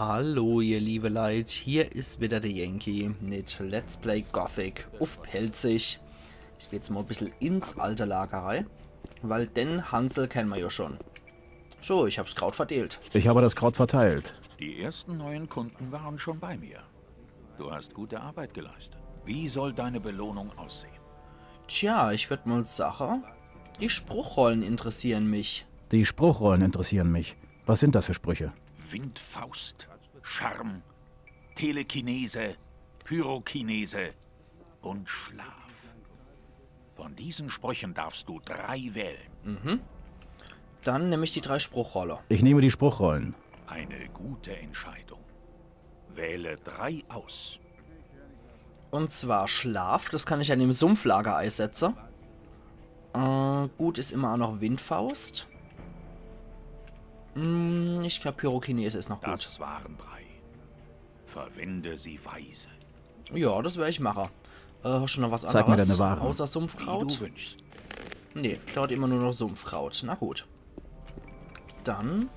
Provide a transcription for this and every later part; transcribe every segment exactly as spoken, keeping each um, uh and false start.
Hallo, ihr liebe Leit, hier is wieder der Yankee mit Let's Play Gothic uff Pälzisch. Ich geh jetzt mal e bissel ins alte Lager rei, weil den Hansel kennen mer ja schon. So, ich hab's Kraut verdeelt. Ich habe das Kraut verteilt. Die ersten neuen Kunden waren schon bei mir. Du hast gute Arbeit geleistet. Wie soll deine Belohnung aussehen? Tja, ich würd mal sache, die Spruchrollen interessieren mich. Die Spruchrollen interessieren mich. Was sind das für Sprüche? Windfaust, Charme, Telekinese, Pyrokinese und Schlaf. Von diesen Sprüchen darfst du drei wählen. Dann nemm ich die drei Spruchrolle. Ich nehme die Spruchrollen. Eine gute Entscheidung. Wähle drei aus. Und zwar Schlaf, das kann ich an dem Sumpflager eisetze. Äh, gut is immer auch noch Windfaust. Hm, ich glaub, Pyrokinese is noch gut. Das waren drei. Verwende sie weise. Ja, das wer ich mache. Äh, hast du noch was Zeig mir anderes? Deine Waren. Außer Wie Sumpfkraut? Du wünschst. Nee, dort immer nur noch Sumpfkraut. Na gut. Dann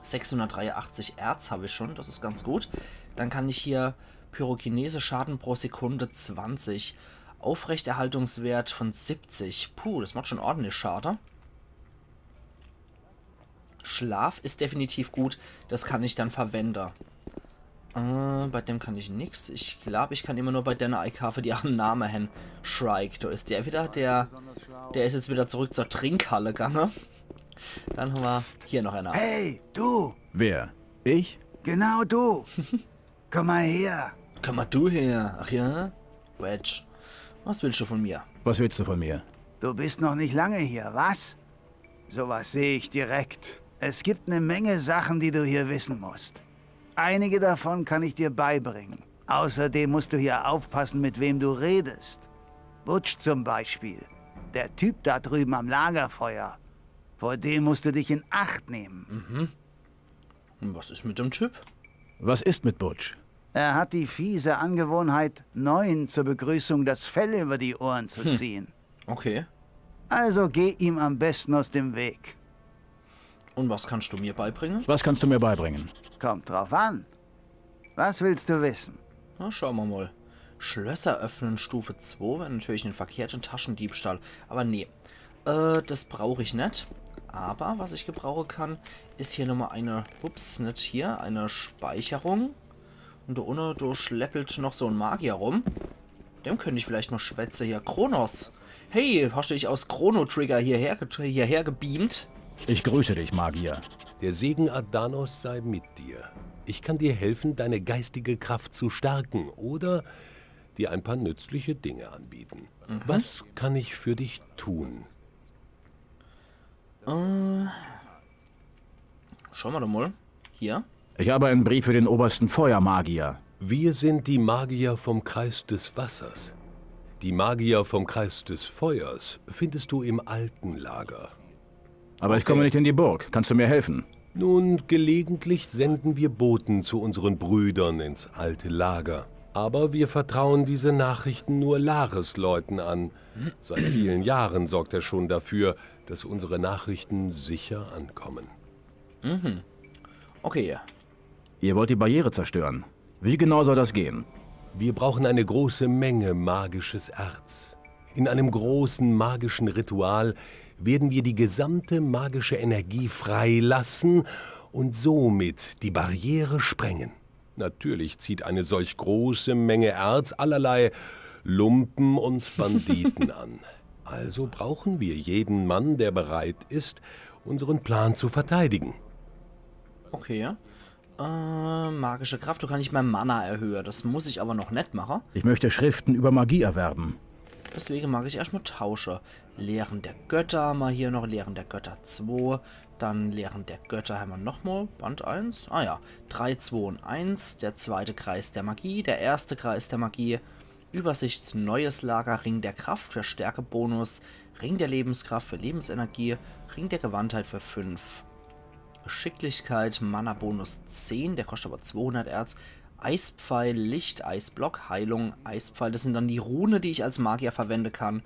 sechshundertdreiundachtzig Erz habe ich schon, das is ganz gut. Dann kann ich hier Pyrokinese, Schaden pro Sekunde zwanzig. Aufrechterhaltungswert von siebzig. Puh, das macht schon ordentlich Schade. Schlaf is definitiv gut, das kann ich dann verwende. Äh, bei dem kann ich nix. Ich glaub, ich kann immer nur bei denne eikaafe, die am Name hen. Shrike, do is der wieder, der, der is jetzt wieder zurück zur Trinkhalle gange. Dann haben wir hier noch einer. Hey, du! Wer? Ich? Genau du! Komm mal her. Komm mal du her. Ach ja? Wedge, was willst du von mir? Was willst du von mir? Du bist noch nicht lange hier, was? Sowas sehe ich direkt. Es gibt eine Menge Sachen, die du hier wissen musst. Einige davon kann ich dir beibringen. Außerdem musst du hier aufpassen, mit wem du redest. Butch zum Beispiel. Der Typ da drüben am Lagerfeuer. Vor dem musst du dich in Acht nehmen. Und was is mit dem Typ? Was ist mit Butch? Er hat die fiese Angewohnheit, Neuen zur Begrüßung das Fell über die Ohren zu ziehen. Okay. Also geh ihm am besten aus dem Weg. Und was kannst du mir beibringen? Was kannst du mir beibringen? Kommt drauf an. Was willst du wissen? Na, schauen wir mal. Schlösser öffnen, Stufe zwei, wäre natürlich net verkehrt, und Taschendiebstahl. Aber nee, äh, das brauch ich net. Aber was ich gebrauchen kann, is hier nochmal eine, ups, net hier, eine Speicherung. Und da unne, da schleppelt noch so ein Magier rum. Dem könnte ich vielleicht mal schwätze hier. Kronos. Hey, hast du dich aus Chrono Trigger hierher, get- hierher gebeamt? Ich grüße dich, Magier. Der Segen Adanos sei mit dir. Ich kann dir helfen, deine geistige Kraft zu stärken oder dir ein paar nützliche Dinge anbieten. Was kann ich für dich tun? Äh, schauen wir doch mal. Hier. Ich habe einen Brief für den obersten Feuermagier. Wir sind die Magier vom Kreis des Wassers. Die Magier vom Kreis des Feuers findest du im alten Lager. Aber ich komme nicht in die Burg. Kannst du mir helfen? Nun, gelegentlich senden wir Boten zu unseren Brüdern ins alte Lager. Aber wir vertrauen diese Nachrichten nur Lares Leuten an. Seit vielen Jahren sorgt er schon dafür, dass unsere Nachrichten sicher ankommen. Okay. Ihr wollt die Barriere zerstören. Wie genau soll das gehen? Wir brauchen eine große Menge magisches Erz. In einem großen magischen Ritual werden wir die gesamte magische Energie freilassen und somit die Barriere sprengen. Natürlich zieht eine solch große Menge Erz allerlei Lumpen und Banditen an. Also brauchen wir jeden Mann, der bereit ist, unseren Plan zu verteidigen. Okay. Äh, magische Kraft, du kannst nicht mehr Mana erhöhen. Das muss ich aber noch net machen. Ich möchte Schriften über Magie erwerben. Deswegen mag ich erstmal tausche. Lehren der Götter haben wir hier noch, Lehren der Götter zwei. Dann Lehren der Götter haben wir nochmal, Band eins. Ah ja, drei, zwei und eins. Der zweite Kreis der Magie, der erste Kreis der Magie. Übersichts neues Lager, Ring der Kraft für Stärkebonus, Ring der Lebenskraft für Lebensenergie, Ring der Gewandtheit für fünf. Geschicklichkeit, Mana-Bonus zehn, der kostet aber zweihundert Erz. Eispfeil, Licht, Eisblock, Heilung, Eispfeil, das sind dann die Rune, die ich als Magier verwenden kann.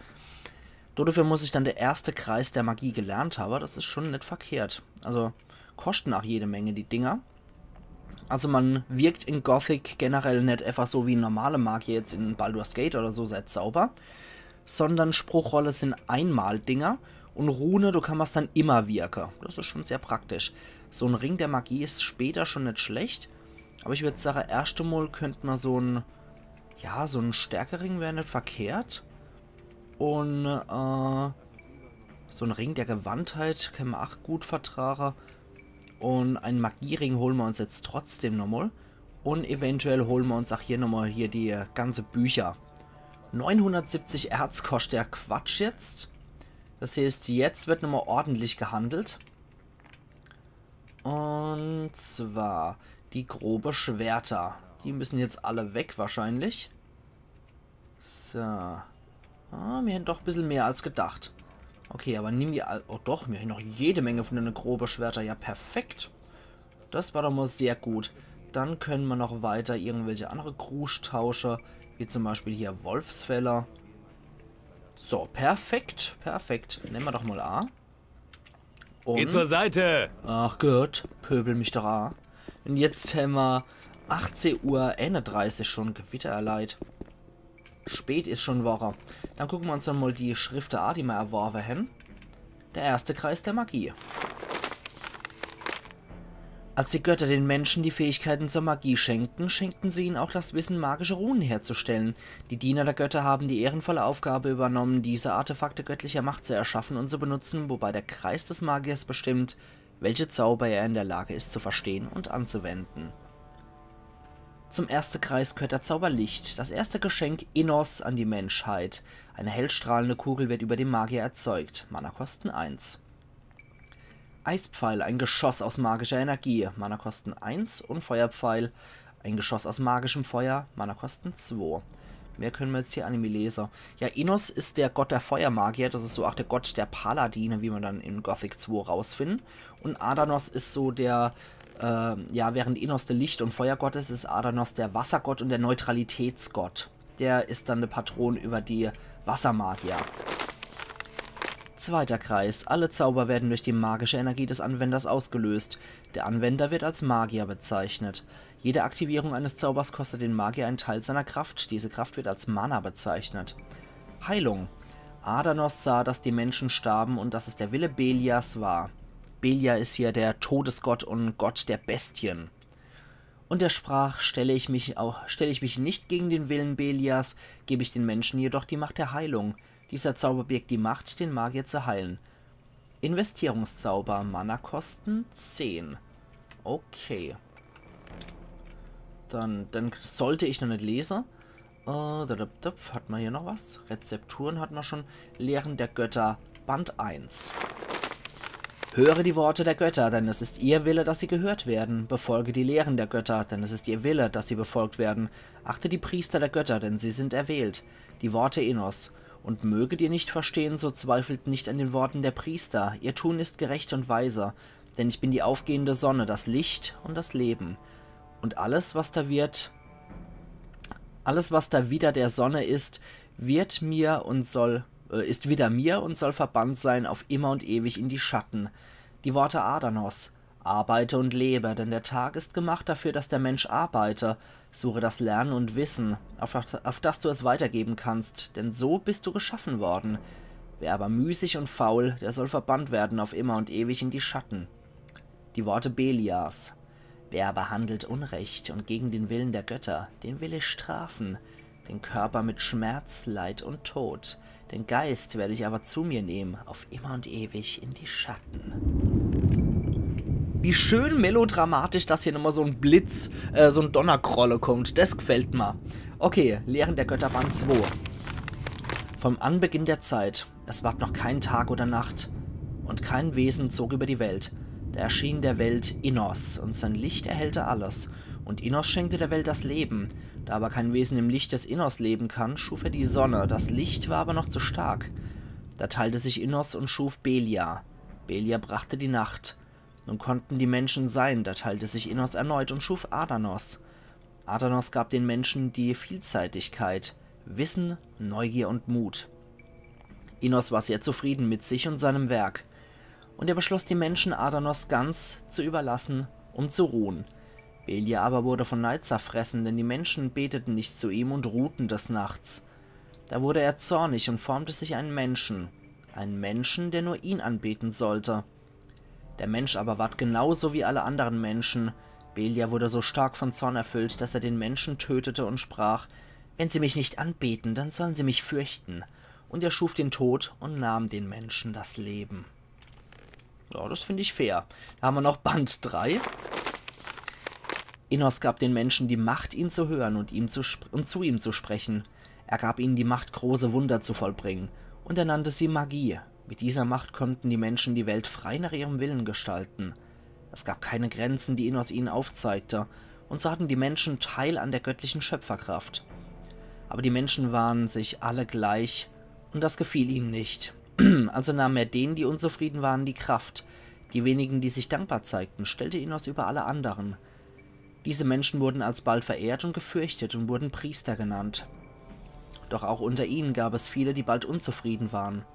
Dafür muss ich dann der erste Kreis der Magie gelernt haben, das ist schon net verkehrt. Also, kosten auch jede Menge die Dinger. Also man wirkt in Gothic generell net einfach so wie normale Magier jetzt in Baldur's Gate oder so sei Zauber, sondern Spruchrolle sind Einmal-Dinger und Rune, du kannst dann immer wirke. Das is schon sehr praktisch. So en Ring der Magie is später schon net schlecht, aber ich würd sage, erscht emol könnt man so en, ja, so en Stärkering wär net verkehrt. Und äh, so en Ring der Gewandtheit könne mer ach gut vertrage. Und en Magiering hole mer uns jetzt trotzdem nochmal. Und eventuell hole mer uns ach hier nochmal hier die ganze Bücher. Neunhundertsiebzig Erz koscht der Quatsch jetzt. Das heißt, jetzt wird nochmal ordentlich gehandelt. Und zwar die grobe Schwerter. Die müssen jetzt alle weg wahrscheinlich. So. Ah, mir hän doch e bissel mehr als gedacht. Okay, aber nimm mir all. Oh doch, mir hän noch jede Menge von dene grobe Schwerter. Ja, perfekt. Das war doch mal sehr gut. Dann können mer noch weiter irgendwelche andere Krusch tausche. Wie zum Beispiel hier Wolfsfelle. So, perfekt, perfekt. Nemme mer doch mal A. Und Geh zur Seite! Ach Gott, pöbel mich doch a. Und jetzt hämmer achtzeh Uhr einunddreißig schon, Gewitter, ihr Leit. Spät is schon worre. Dann gucke mer uns dann mal die Schrifte a, die mer erworbe hän. Der erste Kreis der Magie. Als die Götter den Menschen die Fähigkeiten zur Magie schenkten, schenkten sie ihnen auch das Wissen, magische Runen herzustellen. Die Diener der Götter haben die ehrenvolle Aufgabe übernommen, diese Artefakte göttlicher Macht zu erschaffen und zu benutzen, wobei der Kreis des Magiers bestimmt, welche Zauber er in der Lage ist zu verstehen und anzuwenden. Zum ersten Kreis gehört der Zauber Licht, das erste Geschenk Innos an die Menschheit. Eine hellstrahlende Kugel wird über dem Magier erzeugt. Mana-Kosten eins. Eispfeil, ein Geschoss aus magischer Energie, Mana-Kosten eins, und Feuerpfeil, ein Geschoss aus magischem Feuer, Mana-Kosten zwei. Mehr können mer jetzt hier ach nimmi lese. Ja, Innos is der Gott der Feuermagier, das is so ach der Gott der Paladine, wie mer dann in Gothic zwei rausfinden. Und Adanos is so der, äh, ja, während Innos der Licht- und Feuergott is, is Adanos der Wassergott und der Neutralitätsgott. Der is dann der Patron über die Wassermagier. Zweiter Kreis. Alle Zauber werden durch die magische Energie des Anwenders ausgelöst. Der Anwender wird als Magier bezeichnet. Jede Aktivierung eines Zaubers kostet den Magier einen Teil seiner Kraft. Diese Kraft wird als Mana bezeichnet. Heilung. Adanos sah, dass die Menschen starben und dass es der Wille Beliars war. Beliar is hier der Todesgott und Gott der Bestien. Und er sprach: Stelle ich mich auch, stelle ich mich nicht gegen den Willen Beliars, gebe ich den Menschen jedoch die Macht der Heilung. Dieser Zauber birgt die Macht, den Magier zu heilen. Investierungszauber, Mana-Kosten zehn. Okay. Dann, dann sollte ich noch net lese. Äh, da, da, da, hat mer hier noch was? Rezepturen hat mer schon. Lehren der Götter, Band eins. Höre die Worte der Götter, denn es ist ihr Wille, dass sie gehört werden. Befolge die Lehren der Götter, denn es ist ihr Wille, dass sie befolgt werden. Achte die Priester der Götter, denn sie sind erwählt. Die Worte Innos. Und möget ihr nicht verstehen, so zweifelt nicht an den Worten der Priester. Ihr Tun ist gerecht und weise, denn ich bin die aufgehende Sonne, das Licht und das Leben. Und alles, was da wird, alles, was da wider der Sonne ist, wird mir und soll, äh, ist wider mir und soll verbannt sein auf immer und ewig in die Schatten. Die Worte Adanos: Arbeite und lebe, denn der Tag ist gemacht dafür, dass der Mensch arbeite. Suche das Lernen und Wissen, auf das, auf das du es weitergeben kannst, denn so bist du geschaffen worden. Wer aber müßig und faul, der soll verbannt werden auf immer und ewig in die Schatten. Die Worte Beliars: Wer aber handelt unrecht und gegen den Willen der Götter, den will ich strafen, den Körper mit Schmerz, Leid und Tod. Den Geist werde ich aber zu mir nehmen, auf immer und ewig in die Schatten. Wie schön melodramatisch, dass hier nochmal so en Blitz, äh, so en Donnergrolle kommt. Das gfällt mer. Okay, Lehren der Götter Band zwei. Vom Anbeginn der Zeit. Es ward noch kein Tag oder Nacht. Und kein Wesen zog über die Welt. Da erschien der Welt Innos, und sein Licht erhellte alles. Und Innos schenkte der Welt das Leben. Da aber kein Wesen im Licht des Innos leben kann, schuf er die Sonne. Das Licht war aber noch zu stark. Da teilte sich Innos und schuf Beliar. Beliar brachte die Nacht. Nun konnten die Menschen sein. Da teilte sich Innos erneut und schuf Adanos. Adanos gab den Menschen die Vielseitigkeit, Wissen, Neugier und Mut. Innos war sehr zufrieden mit sich und seinem Werk. Und er beschloss, die Menschen Adanos ganz zu überlassen, um zu ruhen. Beliar aber wurde von Neid zerfressen, denn die Menschen beteten nicht zu ihm und ruhten des Nachts. Da wurde er zornig und formte sich einen Menschen. Einen Menschen, der nur ihn anbeten sollte. Der Mensch aber ward genauso wie alle anderen Menschen. Beliar wurde so stark von Zorn erfüllt, dass er den Menschen tötete und sprach: „Wenn sie mich nicht anbeten, dann sollen sie mich fürchten.“ Und er schuf den Tod und nahm den Menschen das Leben. Ja, das finde ich fair. Da haben wir noch Band drei. Innos gab den Menschen die Macht, ihn zu hören und, ihm zu sp- und zu ihm zu sprechen. Er gab ihnen die Macht, große Wunder zu vollbringen. Und er nannte sie Magie. Mit dieser Macht konnten die Menschen die Welt frei nach ihrem Willen gestalten. Es gab keine Grenzen, die Innos ihnen aufzeigte. Und so hatten die Menschen Teil an der göttlichen Schöpferkraft. Aber die Menschen waren sich alle gleich. Und das gefiel ihnen nicht. Also nahm er denen, die unzufrieden waren, die Kraft. Die wenigen, die sich dankbar zeigten, stellte Innos über alle anderen. Diese Menschen wurden alsbald verehrt und gefürchtet und wurden Priester genannt. Doch auch unter ihnen gab es viele, die bald unzufrieden waren.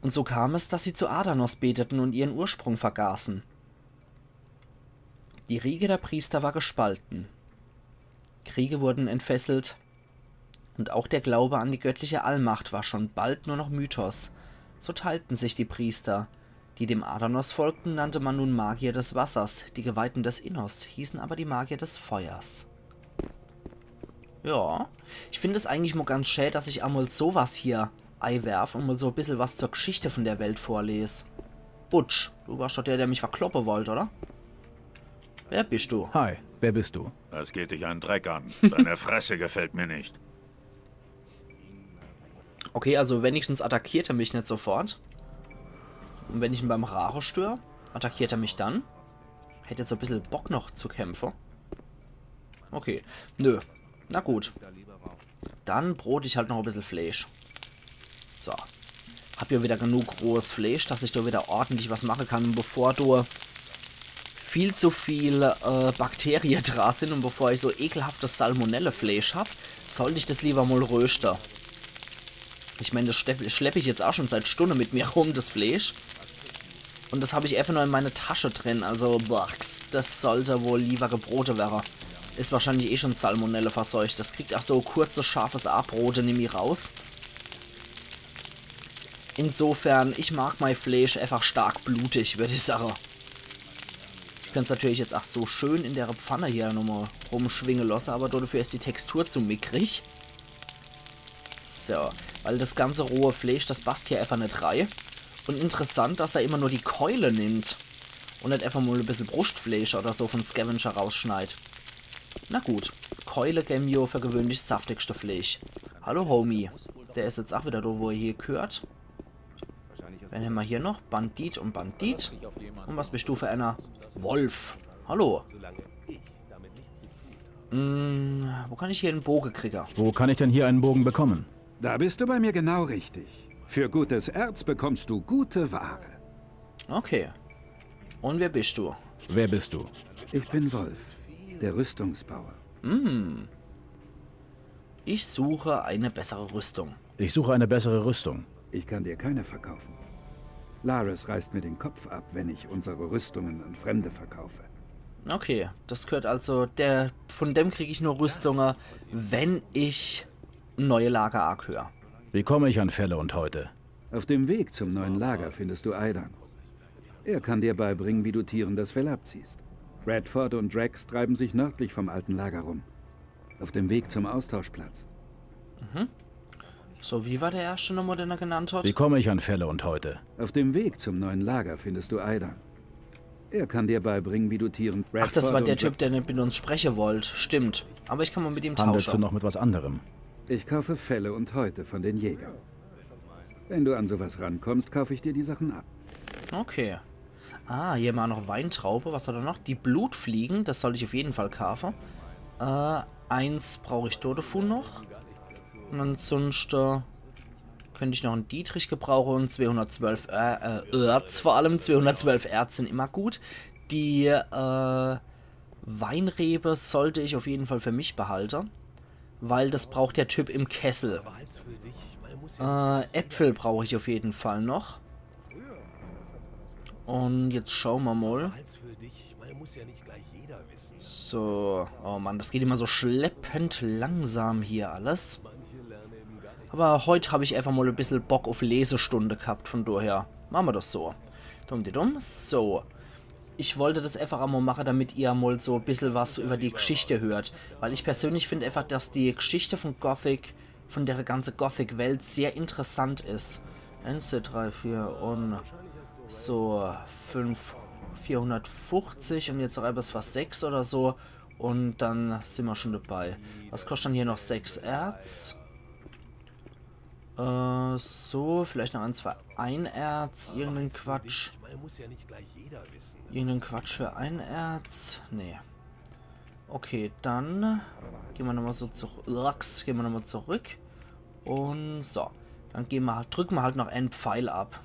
Und so kam es, dass sie zu Adanos beteten und ihren Ursprung vergaßen. Die Riege der Priester war gespalten. Kriege wurden entfesselt und auch der Glaube an die göttliche Allmacht war schon bald nur noch Mythos. So teilten sich die Priester. Die dem Adanos folgten, nannte man nun Magier des Wassers, die Geweihten des Innos hießen aber die Magier des Feuers. Ja, ich finde es eigentlich mal ganz schä, dass ich einmal sowas hier eiwerf und mal so ein bisschen was zur Geschichte von der Welt vorlese. Butch, du warst doch der, der mich verkloppen wollte, oder? Wer bist du? Hi, wer bist du? Das geht dich einen Dreck an. Deine Fresse gefällt mir nicht. Okay, also wenigstens attackiert er mich nicht sofort. Und wenn ich ihn beim Rauche störe, attackiert er mich dann? Hätte jetzt ein bisschen Bock noch zu kämpfen. Okay, nö. Na gut. Dann brot ich halt noch ein bisschen Fleisch. So. Hab ja wieder genug rohes Fleisch, dass ich da wieder ordentlich was machen kann. Und bevor da viel zu viel äh, Bakterien dra sind und bevor ich so ekelhaftes Salmonelle-Fleisch hab, sollte ich das lieber mal rösten. Ich meine, das schlepp, schlepp ich jetzt auch schon seit Stunden mit mir rum, das Fleisch. Und das habe ich einfach nur in meiner Tasche drin, also box, das sollte wohl lieber gebrote wäre. Ist wahrscheinlich eh schon Salmonelle verseucht. Das kriegt auch so kurzes, scharfes Abrote nimmi raus. Insofern, ich mag mein Fleisch einfach stark blutig, würde ich sagen. Ich könnte es natürlich jetzt auch so schön in der Pfanne hier nochmal rumschwingen lassen, aber dafür ist die Textur zu mickrig. So, weil das ganze rohe Fleisch, das passt hier einfach nicht rein. Und interessant, dass er immer nur die Keule nimmt und nicht einfach mal ein bisschen Brustfleisch oder so von Scavenger rausschneidet. Na gut, Keule geben mir für gewöhnlich das saftigste Fleisch. Hallo Homie, der ist jetzt auch wieder da, wo er hier gehört. Wen haben wir hier noch? Bandit und Bandit. Und was bist du für einer? Wolf. Hallo. Hm, wo kann ich hier einen Bogen kriegen? Wo kann ich denn hier einen Bogen bekommen? Da bist du bei mir genau richtig. Für gutes Erz bekommst du gute Ware. Okay. Und wer bist du? Wer bist du? Ich bin Wolf, der Rüstungsbauer. Ich suche eine bessere Rüstung. Ich suche eine bessere Rüstung. Ich kann dir keine verkaufen. Lares reißt mir den Kopf ab, wenn ich unsere Rüstungen an Fremde verkaufe. Okay, das gehört also, der, von dem kriege ich nur Rüstungen, wenn ich neue Lager anhöre. Wie komme ich an Felle und Häute? Auf dem Weg zum neuen Lager findest du Aidan. Er kann dir beibringen, wie du Tieren das Fell abziehst. Bradford und Drax treiben sich nördlich vom alten Lager rum. Auf dem Weg zum Austauschplatz. So, wie war der erste nochmal, den er genannt hat? Wie komme ich an Felle und Häute? Auf dem Weg zum neuen Lager findest du Aidan. Er kann dir beibringen, wie du Tieren. Ach, das war Bradford der und Typ, der nicht mit uns sprechen wollte. Stimmt. Aber ich kann mal mit ihm Handelst du tauschen. Noch mit was anderem? Ich kaufe Felle und Häute von den Jägern. Wenn du an sowas rankommst, kaufe ich dir die Sachen ab. Okay. Ah, hier mal noch Weintraube. Was hat er noch? Die Blutfliegen. Das sollte ich auf jeden Fall kaufen. Äh, eins brauche ich da davon noch. Und ansonsten könnte ich noch einen Dietrich gebrauchen und zweihundertzwölf Ör-, äh, Erz, vor allem zweihundertzwölf Erz sind immer gut. Die äh, Weinrebe sollte ich auf jeden Fall für mich behalten, weil das braucht der Typ im Kessel. Äh, Äpfel brauche ich auf jeden Fall noch. Und jetzt schauen wir mal. So, oh Mann, das geht immer so schleppend langsam hier alles. Aber heut hab ich einfach mal e bissel Bock auf Lesestunde gehabt, von daher mache mer das so. Dumm die dumm. So. Ich wollte das einfach einmal mache, damit ihr mal so e bissel was über die Geschichte hört. Weil ich persönlich finde einfach, dass die Geschichte von Gothic, von der ganze Gothic-Welt sehr interessant is. Eins, zwei, drei, vier und so fünf, vierhundertfünfzig und jetzt noch etwas was sechs oder so. Und dann sind wir schon dabei. Was kostet dann hier noch sechs Erz? Äh, so, vielleicht noch eins für ein Erz, irgendein Quatsch. Irgendein Quatsch für ein Erz? Nee. Okay, dann gehen wir nochmal so zurück. Gehen wir nochmal zurück. Und so. Dann gehen wir, drücken wir halt noch einen Pfeil ab.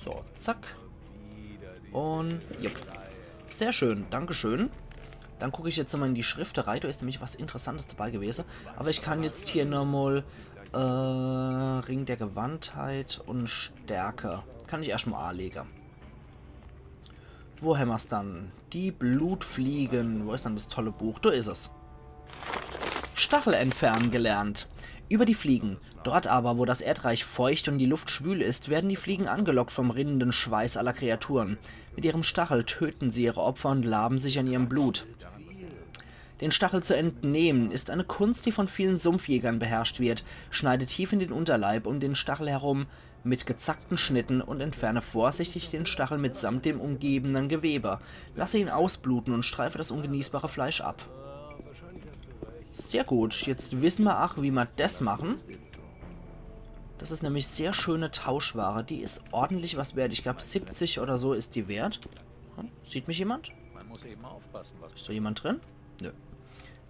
So, zack. Und, jupp. Sehr schön, dankeschön. Dann gucke ich jetzt nochmal in die Schrifterei, da ist nämlich was Interessantes dabei gewesen. Aber ich kann jetzt hier nochmal, äh, Ring der Gewandtheit und Stärke. Kann ich erstmal anlegen. Wo hämmer's dann? Die Blutfliegen. Wo ist dann das tolle Buch? Da ist es. Stachel entfernen gelernt. Über die Fliegen. Dort aber, wo das Erdreich feucht und die Luft schwül ist, werden die Fliegen angelockt vom rinnenden Schweiß aller Kreaturen. Mit ihrem Stachel töten sie ihre Opfer und laben sich an ihrem Blut. Den Stachel zu entnehmen ist eine Kunst, die von vielen Sumpfjägern beherrscht wird. Schneide tief in den Unterleib um den Stachel herum mit gezackten Schnitten und entferne vorsichtig den Stachel mitsamt dem umgebenden Gewebe. Lasse ihn ausbluten und streife das ungenießbare Fleisch ab. Sehr gut, jetzt wissen wir auch, wie wir das machen. Das ist nämlich sehr schöne Tauschware. Die ist ordentlich was wert. Ich glaube, siebzig oder so ist die wert. Hm, sieht mich jemand? Man muss eben aufpassen, was Ist da jemand drin? Nö.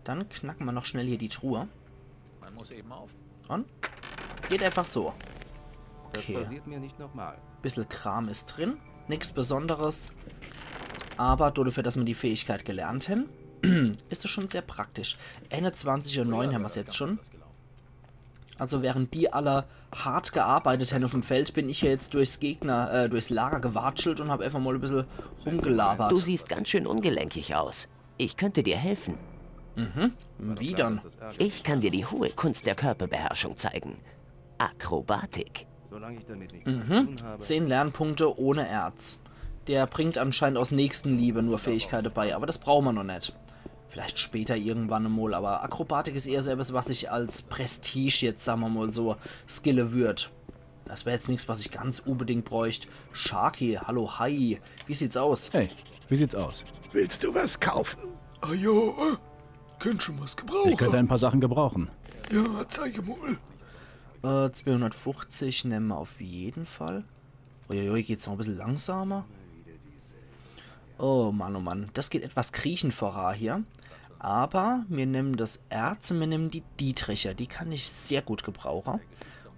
Dann knacken wir noch schnell hier die Truhe. Man muss eben auf. Und? Geht einfach so. Das Okay. Passiert mir nicht nochmal. Bissel Kram ist drin. Nix Besonderes. Aber dafür, dass wir die Fähigkeit gelernt haben, ist das schon sehr praktisch. Einundzwanzig und neun haben wir's jetzt schon. Also während die alle hart gearbeitet haben auf dem Feld, bin ich ja jetzt durchs Gegner, äh, durchs Lager gewatschelt und hab einfach mal ein bisschen rumgelabert. Du siehst ganz schön ungelenkig aus. Ich könnte dir helfen. Mhm. Wie dann? Ich kann dir die hohe Kunst der Körperbeherrschung zeigen. Akrobatik. Solange ich damit nichts zu Mhm. tun habe. Zehn Lernpunkte ohne Erz. Der bringt anscheinend aus Nächstenliebe nur Fähigkeiten bei, aber das brauchen wir noch nicht. Vielleicht später irgendwann einmal, aber Akrobatik ist eher so etwas, was ich als Prestige jetzt, sagen wir mal so, skille würd. Das wäre jetzt nichts, was ich ganz unbedingt bräuchte. Sharky, hallo, hi. Wie sieht's aus? Hey, wie sieht's aus? Willst du was kaufen? Ah ja, könnt schon was gebrauchen. Ich könnte ein paar Sachen gebrauchen. Ja, zeige mal. Äh, zweihundertfünfzig nehmen wir auf jeden Fall. Uiuiui, geht's noch ein bisschen langsamer? Oh Mann, oh Mann. Das geht etwas kriechend voran hier. Aber wir nehmen das Erz und wir nehmen die Dietriche. Die kann ich sehr gut gebrauchen.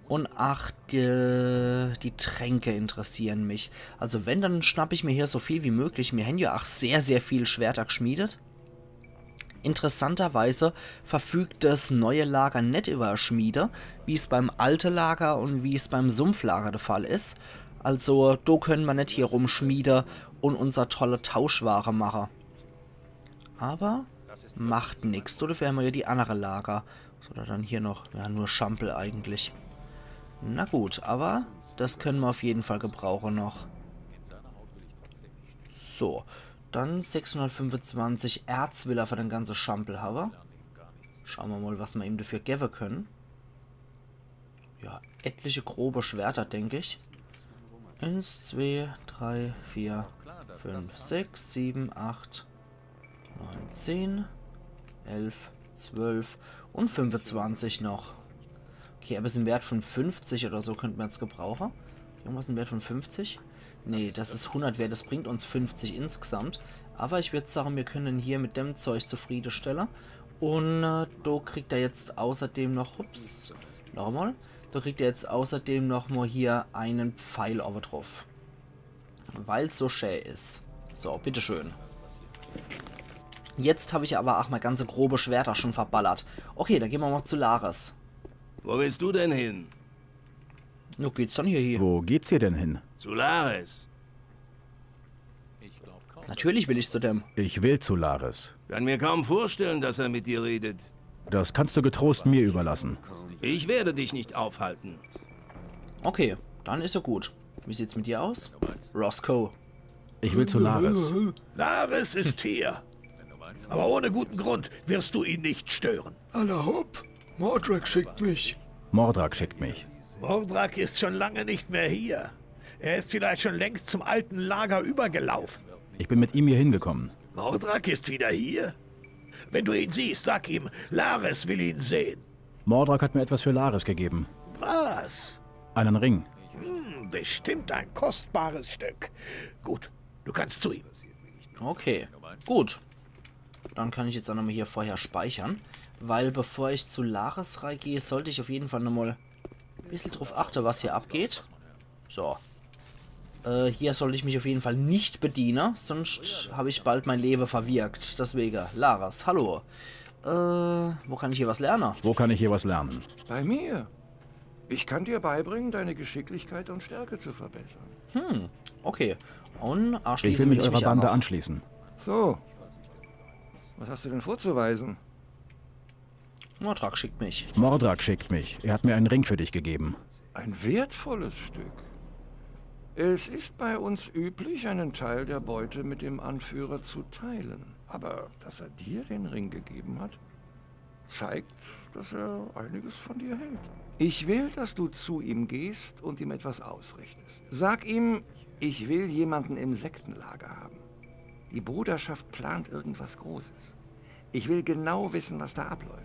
Und ach, die, die Tränke interessieren mich. Also wenn, dann schnapp ich mir hier so viel wie möglich. Wir haben ja auch sehr, sehr viel Schwerter geschmiedet. Interessanterweise verfügt das neue Lager net über Schmiede, wie es beim alte Lager und wie es beim Sumpflager der Fall is. Also, do können mer net hier rumschmiede und unser tolle Tauschware mache. Aber macht nix. Dafür haben wir ja die andere Lager. Oder dann hier noch, ja, nur Schampel eigentlich. Na gut, aber das können wir auf jeden Fall gebrauchen noch. So, dann sechshundertfünfundzwanzig Erz will er für den ganze Schampel haben. Schauen wir mal, was wir ihm dafür geben können. Ja, etliche grobe Schwerter, denk ich. Eins, zwei, drei, vier, fünf, sechs, sieben, acht, neun, zehn, elf, zwölf und fünfundzwanzig noch. Okay, aber es ist ein Wert von fünfzig oder so, könnte man jetzt gebrauchen. Irgendwas im Wert von fünfzig? Nee, das ist hundert wert, das bringt uns fünfzig insgesamt. Aber ich würd sagen, wir können hier mit dem Zeug zufriedenstellen. Und äh, do kriegt er jetzt außerdem noch, ups, nochmal. Do kriegt er jetzt außerdem noch mal hier einen Pfeil oben drauf. Weil's so schä is. So, bitteschön. Jetzt hab ich aber auch mal ganze grobe Schwerter schon verballert. Okay, dann gehen wir mal zu Lares. Wo willst du denn hin? Wo geht's dann hier hin? Wo geht's hier denn hin? Zu Lares. Ich glaub kaum, Natürlich will ich zu dem. Ich will zu Lares. Kann mir kaum vorstellen, dass er mit dir redet. Das kannst du getrost mir überlassen. Ich werde dich nicht aufhalten. Okay, dann is er gut. Wie sieht's mit dir aus? Roscoe. Ich will zu Lares. Lares ist hier. Aber ohne guten Grund wirst du ihn nicht stören. Alla hopp, Mordrak schickt mich. Mordrak schickt mich. Mordrak ist schon lange nicht mehr hier. Er ist vielleicht schon längst zum alten Lager übergelaufen. Ich bin mit ihm hier hingekommen. Mordrak ist wieder hier? Wenn du ihn siehst, sag ihm, Lares will ihn sehen. Mordrak hat mir etwas für Lares gegeben. Was? Einen Ring. Hm, bestimmt ein kostbares Stück. Gut, du kannst zu ihm. Okay, gut. Dann kann ich jetzt auch nochmal hier vorher speichern. Weil bevor ich zu Lares reingehe, sollte ich auf jeden Fall nochmal ein bisschen drauf achten, was hier abgeht. So. Äh, hier sollte ich mich auf jeden Fall nicht bedienen, sonst habe ich bald mein Leben verwirkt. Deswegen, Lares, hallo. Äh, wo kann ich hier was lernen? Wo kann ich hier was lernen? Bei mir. Ich kann dir beibringen, deine Geschicklichkeit und Stärke zu verbessern. Okay. Und Ich anschließend will mich will ich eurer mich auch Bande noch. Anschließen. So. Was hast du denn vorzuweisen? Mordrak schickt mich. Mordrak schickt mich. Er hat mir einen Ring für dich gegeben. Ein wertvolles Stück. Es ist bei uns üblich, einen Teil der Beute mit dem Anführer zu teilen. Aber dass er dir den Ring gegeben hat, zeigt, dass er einiges von dir hält. Ich will, dass du zu ihm gehst und ihm etwas ausrichtest. Sag ihm, ich will jemanden im Sektenlager haben. Die Bruderschaft plant irgendwas Großes. Ich will genau wissen, was da abläuft.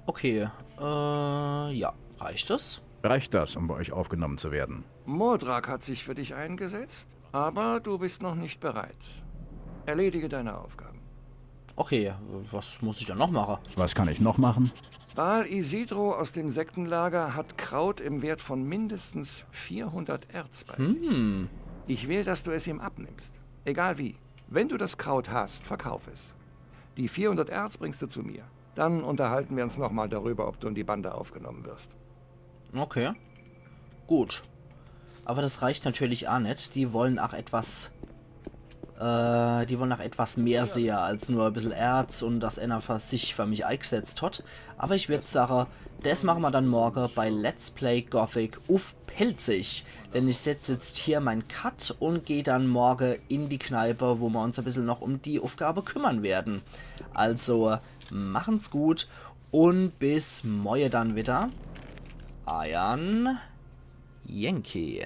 Okay, äh, ja, reicht das? Reicht das, um bei euch aufgenommen zu werden? Mordrak hat sich für dich eingesetzt, aber du bist noch nicht bereit. Erledige deine Aufgaben. Okay, was muss ich dann noch machen? Was kann ich noch machen? Baal Isidro aus dem Sektenlager hat Kraut im Wert von mindestens vierhundert Erz bei sich. Ich will, dass du es ihm abnimmst. Egal wie. Wenn du das Kraut hast, verkauf es. Die vierhundert Erz bringst du zu mir. Dann unterhalten wir uns nochmal darüber, ob du in die Bande aufgenommen wirst. Okay. Gut. Aber das reicht natürlich auch nicht. Die wollen auch etwas. Äh, die wollen auch etwas mehr sehen als nur ein bisschen Erz und dass einer für sich für mich eingesetzt hat. Aber ich würd sagen, das machen wir dann morgen bei Let's Play Gothic uff Pälzisch. Denn ich setz jetzt hier mein Cut und geh dann morgen in die Kneipe, wo wir uns ein bisschen noch um die Aufgabe kümmern werden. Also, machen's gut und bis morgen dann wieder. Eiern Yankee.